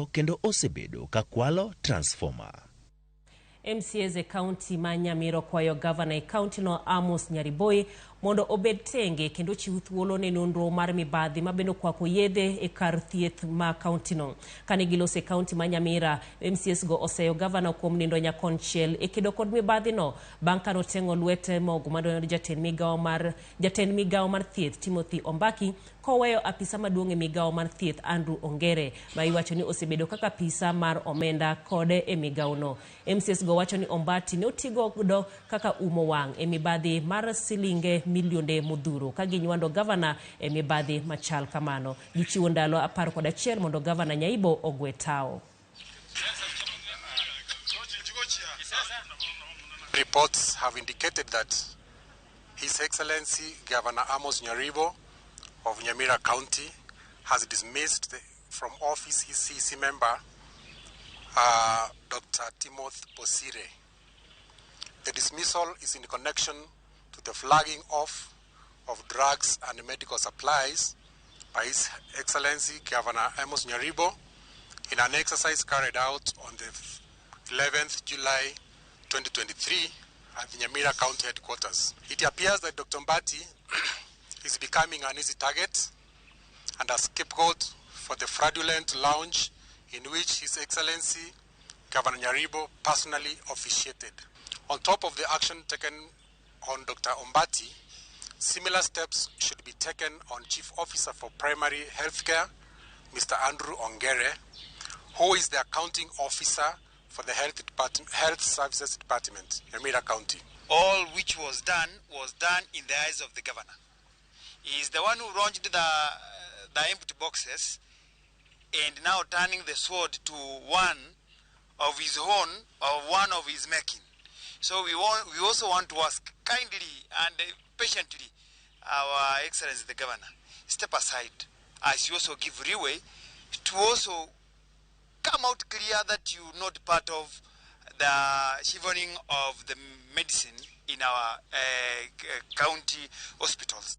moko kendo osebedo ka kwalo transformer. MCAs e kaunti ma Nyamira okwayo gavana e kauntino Amos Nyariboi mondo obed tenge kendo ochiw thuolo ne nonro mar mibadhi ma bende okwako yedhe e kar thieth ma kauntino. Kane giloso e kaunti ma Nyamira, MCAs go oseyo gavana kuom nindo nyakonchiel e kedo kod mibadhino bang' kane oteng'o lwet mogo madonjo jatend migawo mar thieth Timothy Ombaki koweyo apisa maduong' e migawo mar thieth Andrew Ongere ma iwacho ni osebedo kaka apisa mar omenda kode e migawono. MCAs go wacho ni Ombati ne otigodo kaka umo wang' e mibadhi mar silinge milionde modhuro ka ginywando gavana e mibadhi machal kamano. Gichiwo ndalo 11 mondo gavana Nyaibo ogwe tao. Reports have indicated that His Excellency Governor Amos Nyaribo of Nyamira County has dismissed from office his CEC member, Dr. Timothy Bosire. The dismissal is in connection to the flagging off of drugs and medical supplies by His Excellency Governor Amos Nyaribo in an exercise carried out on the 11th July 2023 at the Nyamira County headquarters. It appears that Dr. Mbati is becoming an easy target and a scapegoat for the fraudulent launch in which His Excellency Governor Nyaribo personally officiated. On top of the action taken on Dr. Ombati, similar steps should be taken on Chief Officer for Primary Healthcare, Mr. Andrew Ongere, who is the accounting officer for the Health Services Department, Nyamira County. All which was done in the eyes of the governor. He is the one who launched the empty boxes and now turning the sword to one of his own, or one of his making. So we also want to ask kindly and patiently our Excellency the Governor, step aside as you also give leeway to also come out clear that you're not part of the shivering of the medicine in our county hospitals.